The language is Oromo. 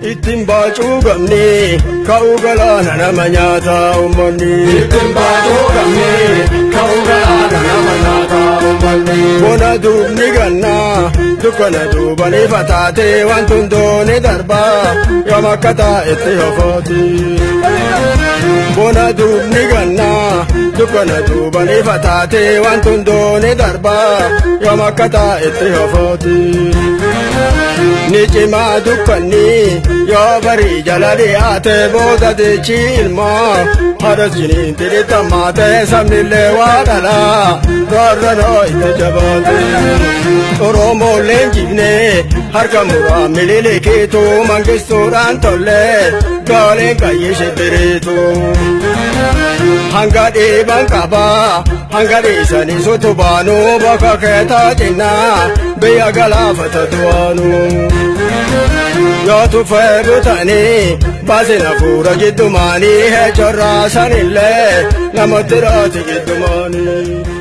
Ittiin baacuu gamni ka'uu galaana nama nyaata uummanni. Ittiin baacuu gamni ka'uu galaana nama nyaata uummanni. Bona duubni gannaa dukkana duubanii fataatee wanti hundooni darbaa yoom akka taa'etti hofooti. Bona duubni gannaa dukkana duubanii fataatee wanti hundooni darbaa yoom akka taa'etti hofooti. Ni cimaa dukkanni yoo barii jala dhiyaate booda deechi ilmoo haadha jiniin tidhitammaate sabnillee waa dhalaa roorranoo itti jabaate. Oromoon leenjifne harka muraa miliilikiitu mangistuudhaan tollee gooleen qayyee shibbiriitu. Hanga dhiiban qabaa hanga dhiisanii sutubaanuu bakka keetaa cinnaa biyya galaafata du'aanuu. Yoo tufee butanii baasin hafuura jiddumaanii heechorraa sanillee namatti raati jiddumaanii.